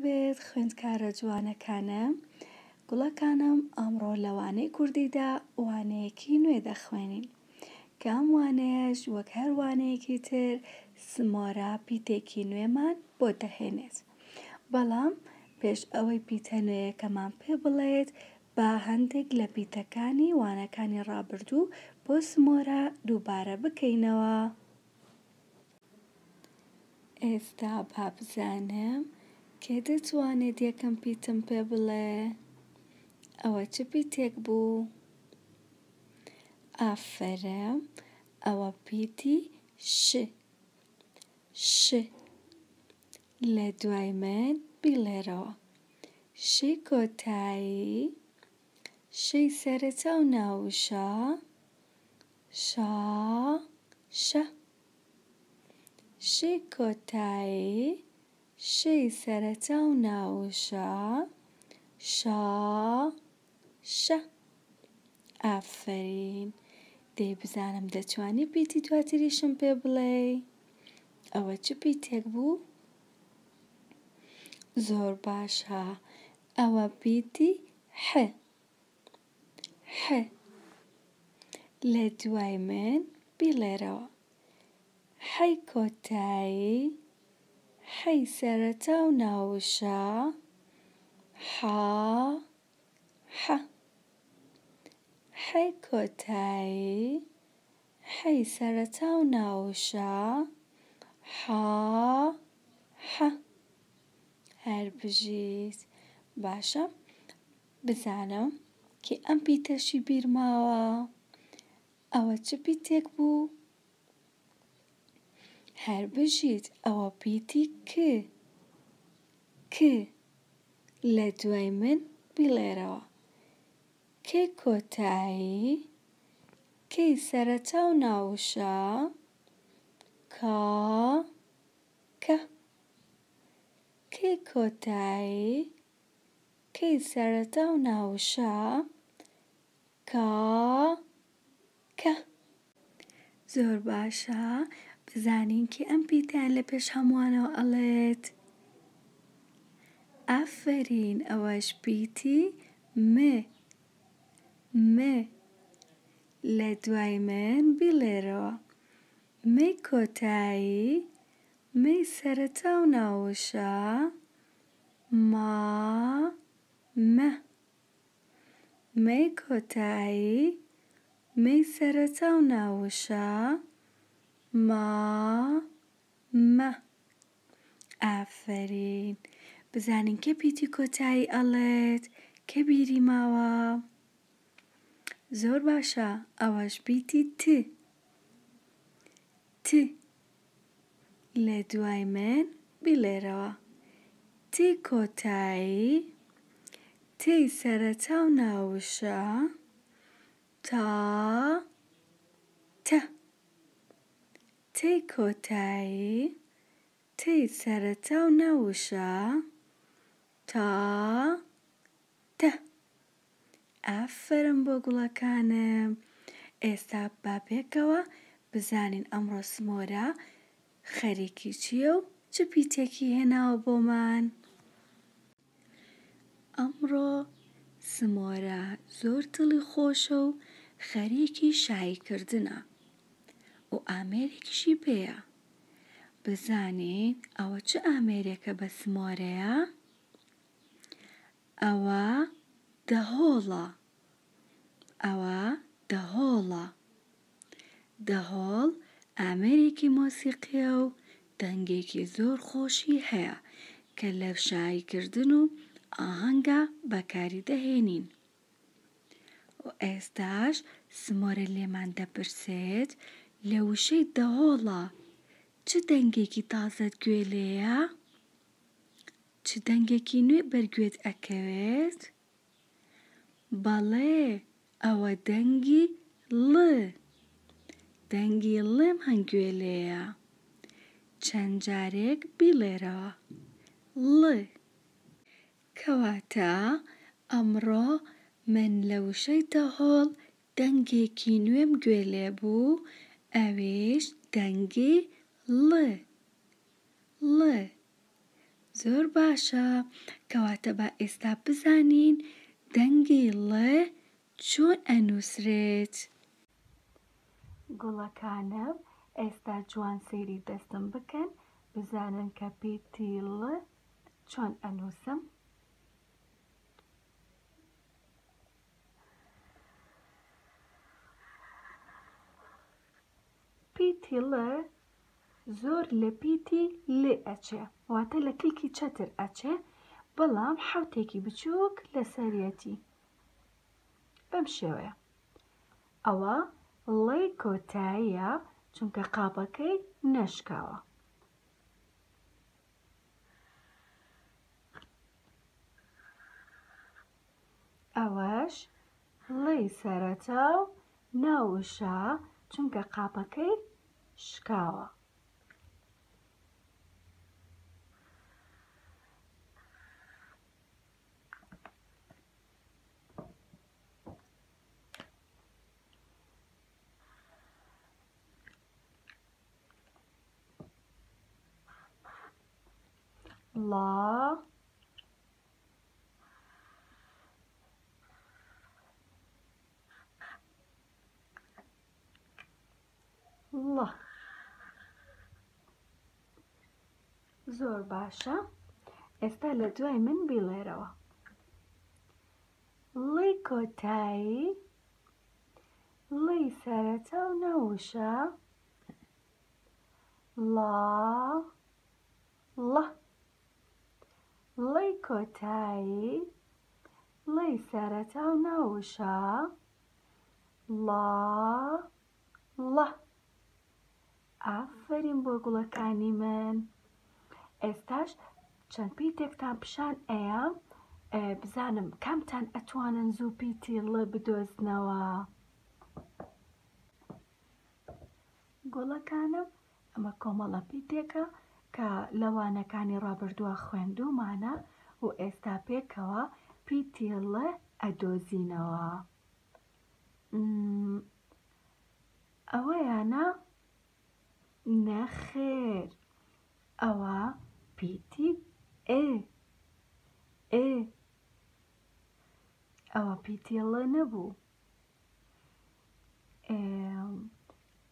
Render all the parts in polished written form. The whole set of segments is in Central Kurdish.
بێت خوێندکارە جوانەکانم گوڵەکانم ئەمڕۆ لە وانەی کوردیدا وانەیەکی نوێ دەخوێنین کە ئەم وانەیەش وەک هەر وانەیەکی تر سمۆرە پیتێکی نوێمان بۆ دەهێنێت بەڵام پێش ئەوەی پیتە نوێیەکەمان پێ بڵێت با هەندێک لە پیتەکانی وانەکانی ڕابردوو بۆ سمۆرە دووبارە بکەینەوە. ئێستا با بزانم کێ دەتوانێت یەکەم پیتم پێ بڵێ؟ ئەوە چ پیتێک بوو؟ ئافەرم ئەوە پیتی ش. ش. لە دوای من بیڵێرەوە. شی کۆتایی، شی سەرەتا و ناوشە، شا، شە. شی کۆتایی، شی سەرەتا و ناوشە، شا، شە. ئافەرین. دەی بزانم دەتوانی پیتی دواتریشم پێ بڵێی؟ ئەوە چ پیتێک بوو؟ زۆر باشە. ئەوە پیتی ح. ح. لە دوای من بیڵێرەوە. حەی کۆتایی، حەی سەرەتا و ناوشە، حا، حە. حەی کۆتایی، حەی سەرەتا و ناوشە، حا، حە. هەر بژیت. باشە بزانم کێ ئەم پیتەشی بیر ماوە؟ ئەوە چ پیتێک بوو؟ هەر بژیت ئەوە پیتی ک. ک. لە دوای من بیڵێرەوە. کەی کۆتایی، کەی سەرەتا و ناوشە، کا، کە. کەی کۆتایی، کەی سەرەتا و ناوشە، کا، کە. زۆر باشە بزانین کێ ئەم پیتەیان لە پێش هەمووانەوە ئەڵێت. ئافەرین ئەوەش پیتی م. م. لە دوای من بیڵێرەوە. مەی کۆتایی، مەی سەرەتا و ناوشە، ما، مە. مەی کۆتایی، مەی سەرەتا و ناوشە، ما، مە. ئافەرین. بزانین کێ پیتی کۆتایی ئەڵێت؟ کێ بیری ماوە؟ زۆر باشە ئەوەش پیتی ت. ت. لە دوای من بیڵێرەوە. تی کۆتایی، تێی سەرەتا و ناوشە، تا، تە. تێی کۆتایی، تێی سەرەتا و ناوشە، تا، تە. ئافەرم بۆ گوڵەکانم. ئێستا با پێکەوە بزانین ئەمڕۆ سمۆرە خەریکی چییە و چ پیتێکی هێناوە بۆمان. ئەمڕۆ سمۆرە زۆر دڵی خۆشە و خەریکی شایی کردنە و ئامێرێکیشی پێیە. بزانین ئەوە چ ئامێرێکە بە سمۆرەیە؟ ئەوە دەهۆڵە. ئەوە دەهۆڵە. دەهۆڵ ئامێرێکی مۆسیقییە و دەنگێکی زۆر خۆشی هەیە کە لە شاییکردن و ئاهەنگا بەکاری دەهێنین. و ئێستاش سمۆرە لێمان دەپرسێت لە وشەی دەهۆڵە چ دەنگێکی تازەت گوێ لێیە؟ چ دەنگێکی نوێ بەر گوێت ئەکەوێت؟ بەڵێ ئەوە دەنگی ڵ. دەنگی ڵێم هەنگوێ لێیە. چەند جارێک بیڵێرەوە. ڵ. کەواتە ئەمڕۆ من لە وشەی دەهۆڵ دەنگێکی نوێم گوێ لێ بوو ئەویش دەنگی ڵ. ڵ. زۆر باشە کەواتە با ئێستا بزانین دەنگی ڵ چۆن ئەنووسرێت. گوڵەکانم ئێستا جوان سەیری دەستم بکەن بزانن کە پیتی ڵ چۆن ئەنووسم. پیتی ڵ زۆر لە پیتی ل ئەچێ واتە لە کلکی چەتر ئەچێ بەڵام حەوتێکی بچووک لەسەریەتی بەم شێوەیە ئەوە ڵی کۆتاییە چونکە قاپەکەی نەشکاوە. ئەوەش ڵی سەرەتا و ناوشە چونکە قاپەکەی شکاوە. ڵا ڵە زۆر باشە ئێستا لە دوای من بیڵێرەوە ڵی کۆتایی ڵی سەرەتا و ناوشە ڵا ڵە ڵی کۆتایی ڵی سەرەتا و ناوشە ڵا ڵە ئافەرین بۆ گوڵەکانی من ئێستاش چەند پیتێکتان پیشان ئەیەم بزانم کامتان ئەتوانن زوو پیتی ڵ بدۆزنەوە گوڵەکانم ئەمە کۆمەڵە پیتێکە کە لە وانەکانی ڕابردووە خوێندوومانە و ئێستا پێکەوە پیتی ڵ ئەدۆزینەوە. ئەوەیانە؟ نەخێر ئەوە پیتی ئێ ئێ ئەوە پیتی ڵ نەبوو.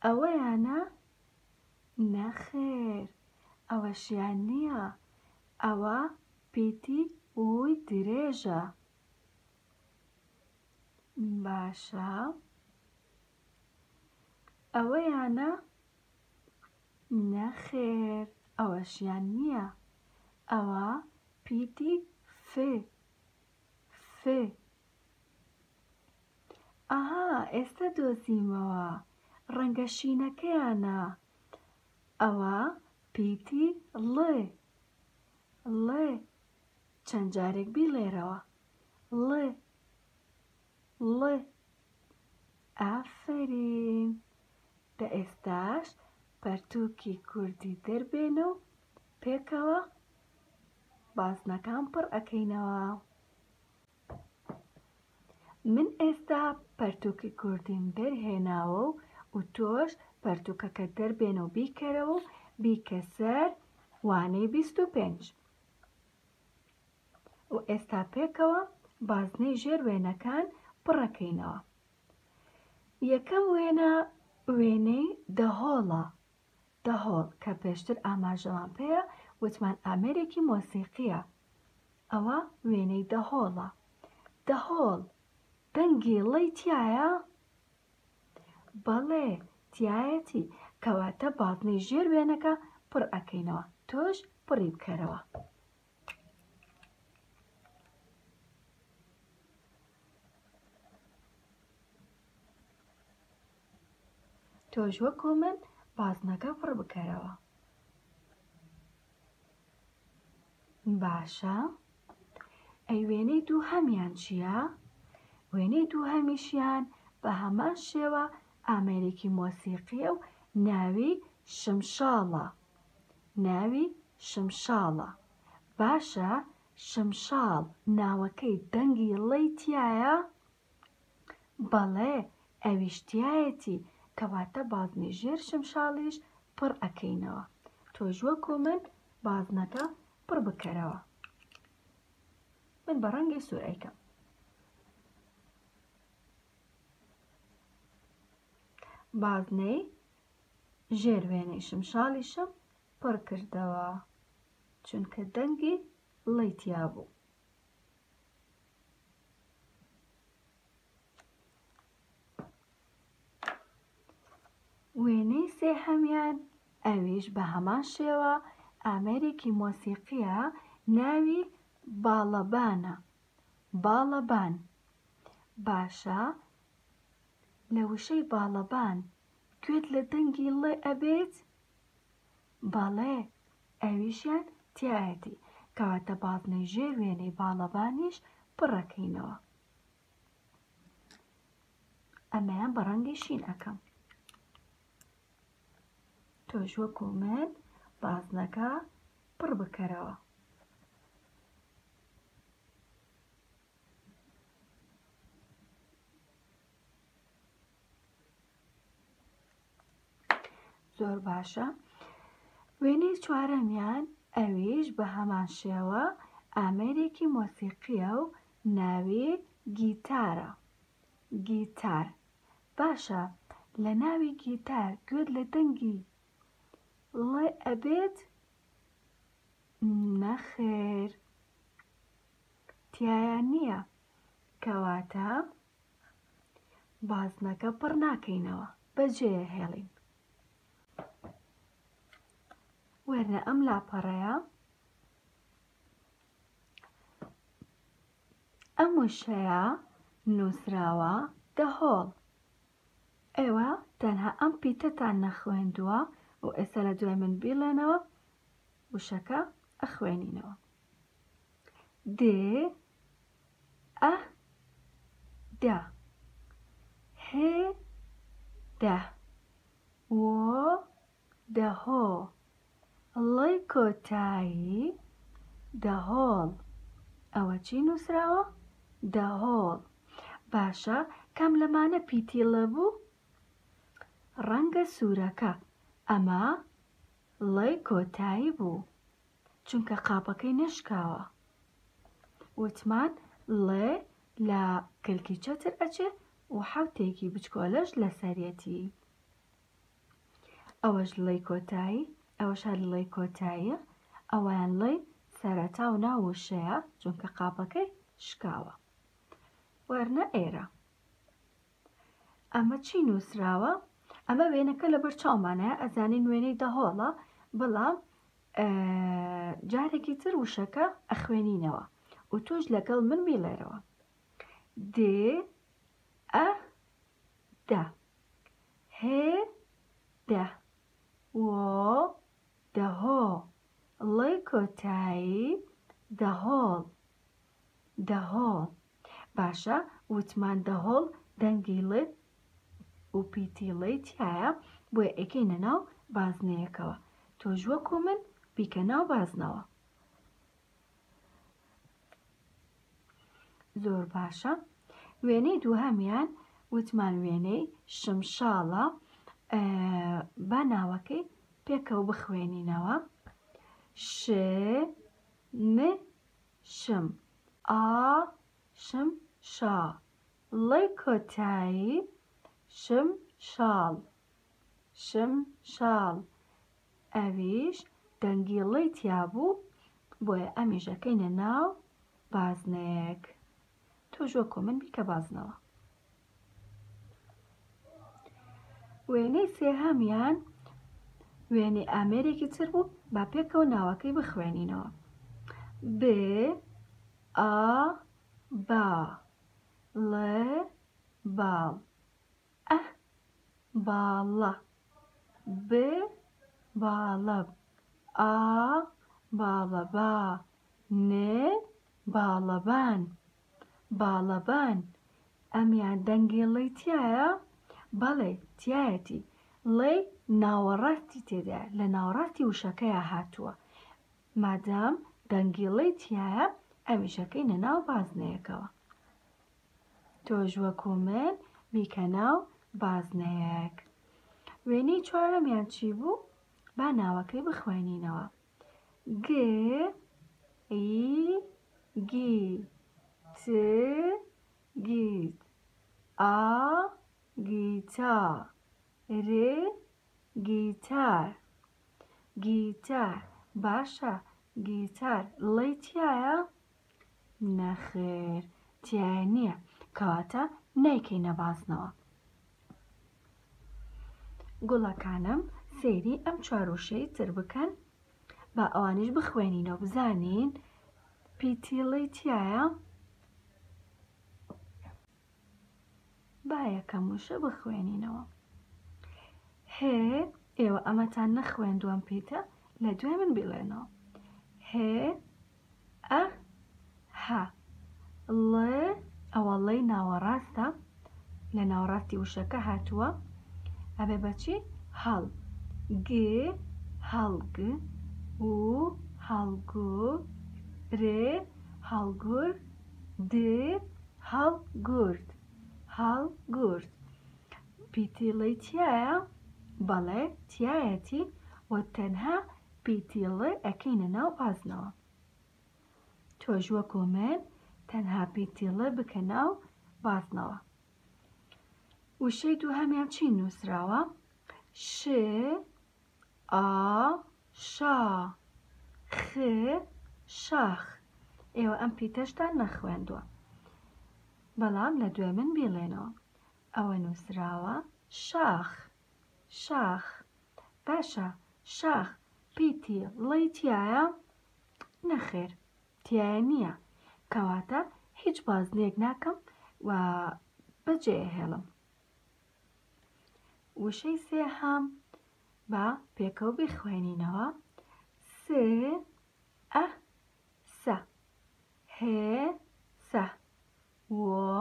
ئەوەیانە؟ نەخێر ئەوەشیان نییە ئەوە پیتی وی درێژە. باشە ئەوەیانە؟ نەخێر ئەوەشیان نییە ئەوە پیتی ف ف ئەها ئێستە دۆزیمەوە ڕەنگە شینەکەیانە ئەوە پیتی ڵ ڵ چەند جارێک بیڵێرەوە ڵ ڵ ئافەرین دە ئێستاش پەرتووکی کوردی دەربێنە و پێکەوە بازنەکان پڕ ئەکەینەوە. من ئێستا پەرتووکی کوردیم دەرهێناوە و و تۆش پەرتووکەکەت دەربێنە و بیکەرەوە و بیکە سەر وانەی 25. و ئێستا پێکەوە بازنەی ژێر وێنەکان پڕەکەینەوە. یەکەم وێنە وێنەی دەهۆڵە، دەهۆڵ کە پێشتر ئاماژەمان پێیە وتمان ئامێرێکی مۆسیقییە. ئەوە وێنەی دەهۆڵە. دەهۆڵ دەنگی ڵی تیایە؟ بەڵێ تیایەتی، کەواتە بازنەی ژێر وێنەکە پڕ ئەکەینەوە، تۆش پڕی بکەرەوە. تۆش وەکو من بازنەکە پڕ بکەرەوە. باشە ئەی وێنەی دووهەمیان چییە؟ وێنەی دووهەمیشیان بە هەمان شێوە ئامێرێکی مۆسیقییە و ناوی شمشاڵە. ناوی شمشاڵە. باشە شمشاڵ ناوەکەی دەنگی ڵی تیایە؟ بەڵێ ئەویش تیایەتی کەواتە بازنەی ژێر شمشاڵیش پڕ ئەکەینەوە. تۆش وەکو من بازنەکە پڕ بکەرەوە. من بە ڕەنگی سوور ئەیکەم. بازنەی ژێر وێنەی شمشاڵیشم پڕ کردەوە چونکە دەنگی ڵی تیا بوو. وێنەی سێهەمیان ئەویش بە هەمان شێوە ئامێرێکی مۆسیقییە ناوی باڵەبانە، باڵەبان. باشە لە وشەی باڵەبان گوێت لە دەنگی ڵێ ئەبێت؟ بەڵێ ئەویشیان تیایەتی، کەواتە بازنەی ژێر وێنەی باڵەبانیش پڕەکەینەوە. ئەمەیان بە ڕەنگی شین ئەکەم. تۆش وەکو من بازنەکە پڕ بکەرەوە. زۆر باشە وێنەی چوارەمیان ئەویش بە هەمان شێوە ئامێرێکی مۆسیقیە و ناوی گیتارە گیتار باشە لە ناوی گیتار گوێت لە دەنگی ڵێ ئەبێت نەخێر تیایا نییە کەواتە بازنەکە پڕ ناکەینەوە بەجێیەهێڵین. وەرنە ئەم لاپەڕەیە ئەم وشەیە نووسراوە دەهۆڵ. ئێوە تەنها ئەم پیتەتان نەخوێندووە و ئێستا لە دوای من بیڵێنەوە وشەکە ئەخوێنینەوە. د ئە دە هێ دە وۆ دەهۆ ڵی کۆتایی دەهۆڵ ئەوە چی نووسراوە؟ دەهۆڵ باشە کام لەمانە پیتی ڵ بوو؟ ڕەنگە سوورەکە ئەمە ڵی کۆتایی بوو چونکە قاپەکەی نەشکاوە وتمان ڵێ لە کلکی چەتر ئەچێ و حەوتێکی بچکۆلەش لەسەریەتی ئەوەش ڵێی کۆتایی ئەوەش هەر ڵێی کۆتاییە ئەوەیان ڵێی سەرەتا و ناو وشەیە چونکە قاپەکەی شکاوە وەرنە ئێرە ئەمە چی نووسراوە؟ ئەمە وێنەکە لەبەر چاومانە ئەزانین وێنەی دەهۆڵە بەڵام جارێکی تر وشەکە ئەخوێنینەوە و تۆش لەگەڵ من بیڵێرەوە دێ ئە دە هێ دە وۆ دەهۆ ڵێ کۆتایی دەهۆڵ دەهۆڵ باشە وتمان دەهۆڵ دەنگی ڵ و پیتی ڵی تیایە بۆیە ئەیکەینە ناو بازنەیەکەوە تۆش وەکو من بیکە ناو بازنەوە زۆر باشە وێنەی دووهەمیان وتمان وێنەی شمشاڵە با ناوەکەی پێکەوە بخوێنینەوە ش م شم ئا شم شا ڵی کۆتایی شم شاڵ شم شاڵ ئەویش دەنگی ڵی تیابوو بۆیە ئەمیش ئەکەینە ناو بازنەیەک تۆش وەکو من بیکە بازنەوە. وێنەی سێهەمیان وێنەی ئامێرێکی تر بوو با پێکەوە ناوەکەی بخوێنینەوە ب ئا با ڵ باڵ ئە باڵە ب باڵە ئا باڵەبا ن باڵەبان باڵەبان ئەمیان دەنگی ڵی تیایە؟ بەڵێ تیایەتی، ڵی ناوەڕاستی تێدایە، لە ناوەڕاستی وشەکەیا هاتووە، مادام دەنگی ڵی تیایە ئەمیش ئەکەینە ناو بازنەیەکەوە. تۆش وەکو من بیکە ناو بازنەیەک. وێنەی چوارەمیان چی بوو؟ با ناوەکەی بخوێنینەوە. گ. ی، گی، ت، گیت، ئا، گیتا، ر، گیتار. گیتار، باشە گیتار ڵی تیایە؟ نەخێر تیایە نییە کەواتە نایکەینە بازنەوە. گوڵەکانم سەیری ئەم چواروشەی تر بکەن با ئەوانیش بخوێنینەوە بزانین پیتی ڵی تیایە؟ با یەکەم وشە بخوێنینەوە. هێ ئێوە ئەمەتان نەخوێندووە ئەم پیتە لە دوای من بیڵێنەوە. هێ ئە هە ڵ ئەوە ڵی ناوەڕاستە لە ناوەڕاستی وشەکە هاتووە ئەبێ بەچی هەڵ گ هەڵگ و هەڵگو رێ هەڵگور د هەڵگورد هەڵگورد پیتی ڵی تیایە؟ بەڵێ تیایەتی و تەنها پیتی ڵ ئەکەینە ناو بازنەوە تۆش وەکو من تەنها پیتی ڵ بکە ناو بازنەوە وشەی دووهەمیان چی نووسراوە؟ ش ئا شا خ شاخ ئێوە ئەم پیتەشتان نەخوێندووە بەڵام لە دوای من بیڵێنەوە ئەوە نووسراوە شاخ شاخ باشە شاخ پیتی ڵی تیایە؟ نەخێر تیایە نییە کەواتە هیچ بازنەیەک ناکەم و بەجێ ئەهێڵم. وشەی سێهەم با پێکەوە بیخوێنینەوە س ئە سە هێ سە وۆ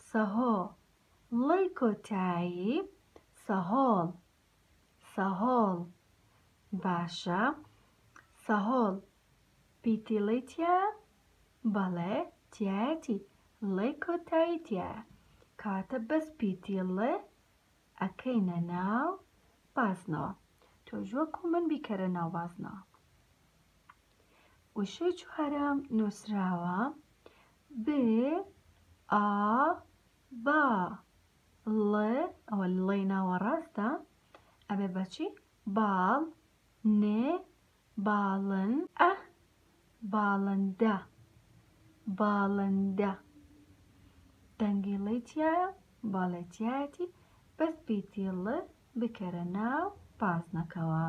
سەهۆ ڵی کۆتایی سەهۆڵ سەهۆڵ باشە سەهۆڵ پیتی ڵی تیایە؟ بەڵێ تیایەتی ڵی کۆتایی تیایە کەواتە بەس پیتی ڵ ئەکەینە ناو بازنەوە تۆش وەکو من بیکەرە ناو بازنەوە وشەی چوارەم نووسراوە ب ئا با ڵ ئەوە ڵی ناوەڕاستە ئەبێ بەچی باڵ نێ باڵن ئە باڵندە باڵندە دەنگی ڵی تیایە بەڵێ تیایەتی بەس پیتی ڵ بکەرە ناو بازنەکەوە.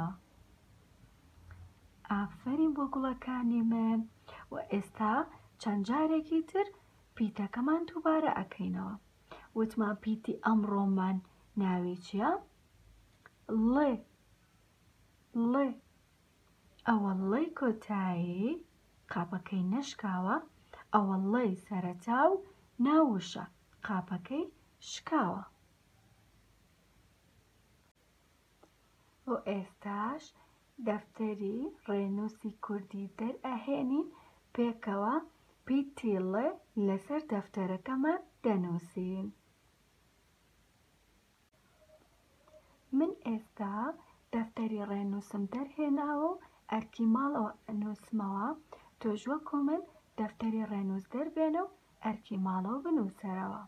ئافەرین بۆ گوڵەکانی من و ئێستا چەند جارێکی تر پیتەکەمان دووبارە ئەکەینەوە وتمان پیتی ئەمڕۆمان ناوی چییە؟ ڵ ڵ ئەوە ڵی کۆتایی قاپەکەی نەشکاوە ئەوە ڵی سەرەتا و ناو وشە قاپەکەی شکاوە. و ئێستاش دەفتەری ڕێنووسی کوردی دەرئەهێنین پێکەوە پیتی ڵ لەسەر دەفتەرەکەمان دەنووسین. من ئێستا دەفتەری ڕێنووسم دەرهێناوە و ئەرکی ماڵەوە ئەنووسمەوە، تۆش وەکو من دەفتەری ڕێنووس دەربێنە و ئەرکی ماڵەوە بنووسەرەوە.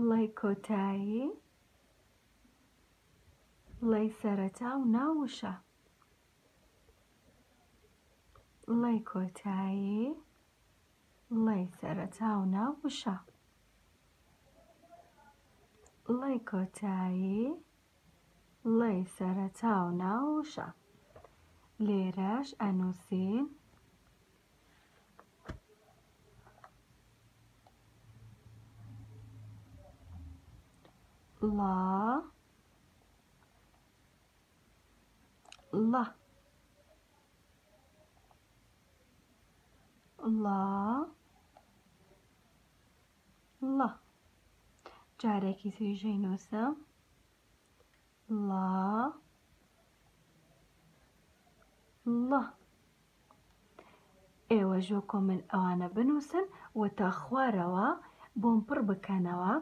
ڵی کۆتایی، ڵی سەرەتا و ناو وشە. ڵی کۆتایی، ڵی سەرەتا و ناو وشە. ڵی کۆتایی، ڵی سەرەتا و ناو وشە. لێرەش ئەنووسین. ڵا ڵە ڵا ڵە جارێکی تریش ئەینووسم ڵا ڵە ئێوەش وەکۆ من ئەوانە بنووسن و تا خوارەوە بۆم پڕ بکەنەوە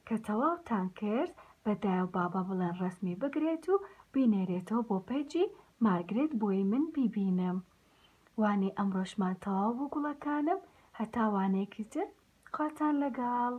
کە تەواوتان کرد. بە دایە و بابە بڵێن ڕەسمی بگرێت و بینێرێتەوە بۆ پەیجی مارگرێت بۆی من بیبینم. وانەی ئەمڕۆشمان تەواو بوو گوڵەکانم هەتا وانەیەکی تر خواتان لەگەڵ.